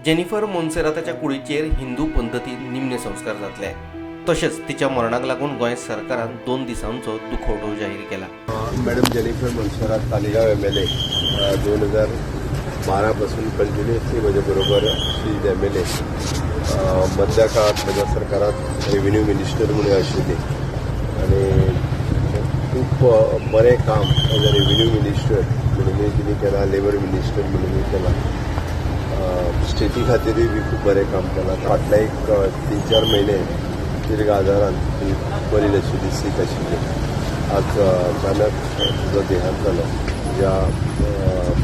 Jennifer मोन्सेराताच्या कुडीचेर हिंदू पद्दतीन निमणे संस्कार जातले. तशेंच तिच्या मरणाक लागून गोंय सरकारान 2 दिसांचो दुखवटो जाहीर केला. Madam Jennifer Monserrate, Taleigao MLA, 2012 पासून कंटिन्युअसली म्हज्या बरोबर. She is MLA. मदल्या काळात म्हज्या सरकारात रेव्हेन्यू मिनिस्टर म्हणून आशिल्ली आनी खूब बरें काम एज अ रेव्हेन्यू मिनिस्टर म्हणूनय तिणें केलां, लेबर मिनिस्टर म्हणूनय केलां, स्टेटी खातीरूय बी खूब बरें काम केलां. फाटले एक 3-4 म्हयने दीर्घ आजारान ती बरी नाशिल्ली, सीक आशिल्ली. आज अचानक तिजो देहांत जालो. तिज्या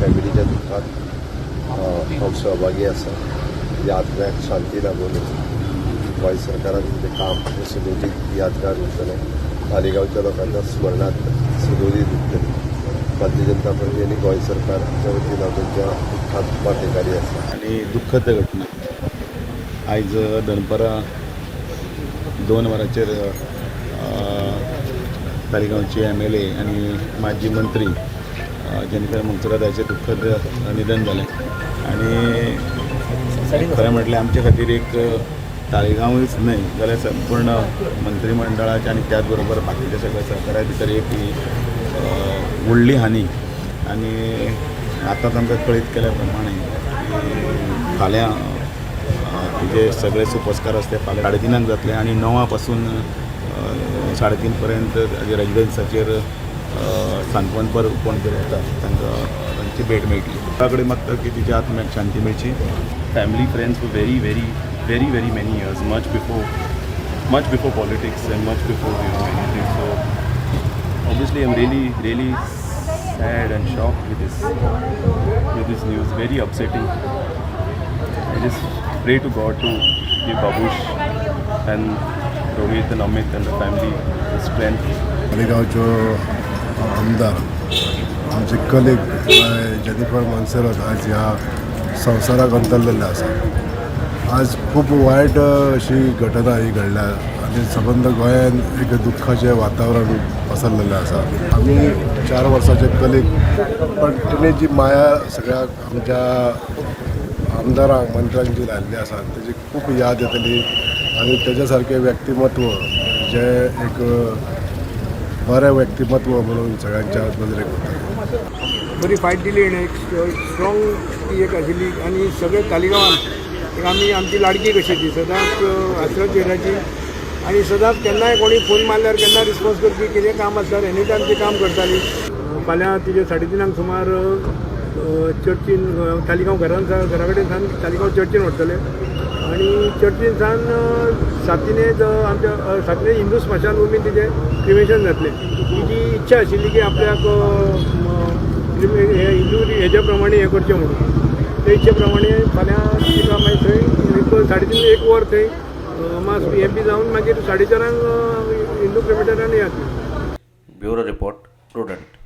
फॅमिलीच्या दुख्खात हांव सहभागी आसा. तिज्या आत्म्याक शांती लाभून. गोंय सरकारान तिजें काम हें सदोदीत यादगार उरतलें, तालिगांवच्या लोकांच्या स्मरणात सदोदीत उरतलें. भारतीय जनता पार्टी आनी गोंय सरकार हाच्या वतीन हांव तांच्या दुख्खात वांटेकारी आसा. आणि दुःखद घटना. आयज दनपरां 2 वरांचेर तालिगांवची एमएलए आनी माजी मंत्री जेनिफर मोन्सेरात हाचें दुःखद निधन जालें. आनी खरें म्हटल्यार आमचे खातीर एक ताळेगांवूच न्हय जाल्यार संपूर्ण मंत्रिमंडळाचे आनी त्याच बरोबर बाकीच्या सगळ्या सरकारा भितर एक ही व्हडली हानी. आनी आतांच आमकां कळीत केल्या प्रमाणे की फाल्यां तिजे सगळे सुपस्कार आसा ते फाल्यां 3:30 जातले आनी 9 पासून 3:30 पर्यंत ताजे रेजिडन्साचेर सांत्वन परब कोण तरी येता, तांकां तांची भेट मेळटली. देवा कडेन मागता की तिच्या आत्म्याक शांती मेळची. Family friends for very, very, very, very many years, much before politics and much before anything. So obviously, I'm really, really sad and shocked with this news. Very upsetting. I just pray to God to give Babush and Rohit and Amit and the family the strength. मालेगांवच्यो आमदार, आमचे colleague Jennifer Monserrate आज ह्या संवसाराक अंतरलेले आसा. आज खूब वायट अशी घटना ही घडल्या आनी सबंद गोंयान एक दुख्खाचें वातावरण पसरलेलें आसा. आमी 4 वर्साचे कलीग, पण तिणें जी माया सगळ्या आमच्या आमदारांक, मंत्र्यांक जी लायिल्ली आसा, तेजी खूब याद येतली. आनी तेज्या सारकें व्यक्तिमत्व, जें एक बरें व्यक्तिमत्व म्हणून सगळ्यांच्या नदरेक उरतलें. बरी फायट दिली हिणें. एक स्ट्रॉंग ती एक आशिल्ली आनी सगळे तालिगांवान एक आमी आमची लाडकी कशी ती, सदांच हांसऱ्या चेहऱ्याची आनी सदांच केन्नाय कोणी फोन मारल्यार केन्ना रिस्पॉन्स करपी. कितें काम आसल्यार एनी टायम ती काम करताली. फाल्यां तिजे 3:30 सुमार चर्चीन, तालिगांव घरान, घरा कडेन सावन तालिगांव चर्चीन व्हरतले आनी चर्चीन सावन सातिनेज आमच्या सातिनेज हिंदू स्मशानभुमीन तिजें क्रिमेशन जातलें. तिजी इच्छा आशिल्ली की आपल्याक हे हिंदू हेज्या प्रमाणे हें करचें म्हणून. ते इच्छे प्रमाणे फाल्यां तिका मागीर थंय एक 3:30, एक वर थंय मास हें बी जावन मागीर 4:30 हिंदू क्रिमेटोरियमान हे जातलें. Bureau report, Prudent.